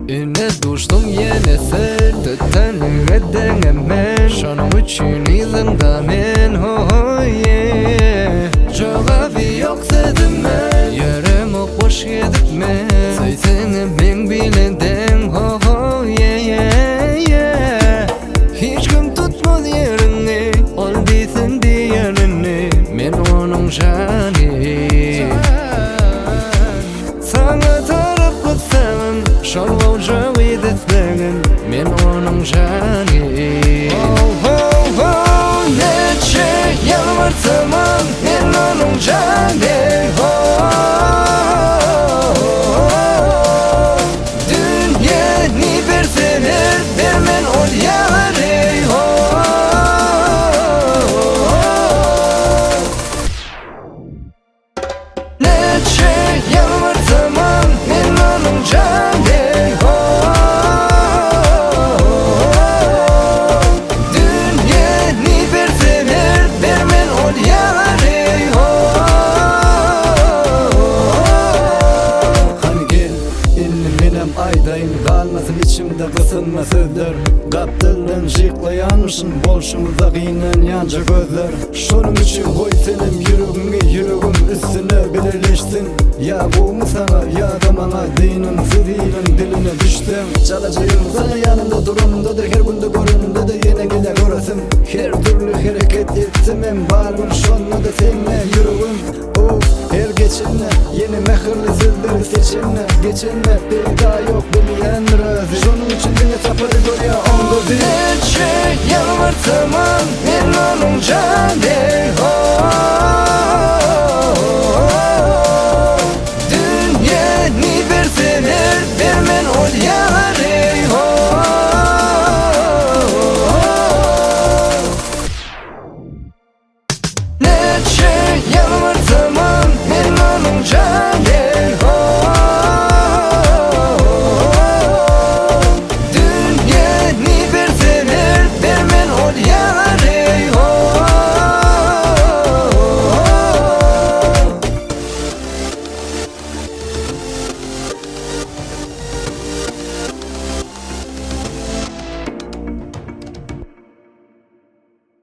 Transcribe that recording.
Ine duşdum ýene sen Tötänlige deňemen Şonuň üçin yzyňda men ho-ho-ýe Jogaby ýok sözüme Ýöremok boş gezip men Söýseňem meň bilen deň ho-ho-ýe-ýe-ýe Hiç kim tutmaz ýeriňi Ol diýsin diýenini Men onuň jany Saňa tarap gyssagym, şol goja gyz islegim, men onuň jany. Ho-ho-ho, näçe ýalbarsamam, men onuň jany. Ho-ho-ho, dünýäni berseler, bermen ol ýary. Ho-ho-ho. Näçe ýalbarsamam men onuň jany Dünýäni berseler bermen ol ýary Hany gel, indi menem aýdaýyn Galmasyn içimde gysylma sözler Gapdaldan jyklaýanmyşyn Bolşumyza gynanýanja gözler Şonuň üçin goý senem ýüregiňi ýüregim üstüne bileleşsin Ýa gowmy saňa ýa-da maňa dynymsyz iliň diline düşseň Çalaja ýumsana ýanymda duranymda-da her günde görenimde-de ýene gelýär göresim Her dürli hereket etsemem barybir şonda-da sende ýüregim Oh her geçende ýene mähirli sözleri seçende geçende peýda ýok bilýändir özi Şonuň üçin diňe tapary görýär oň gözi Näçe ýalbarsamam men onuň jany.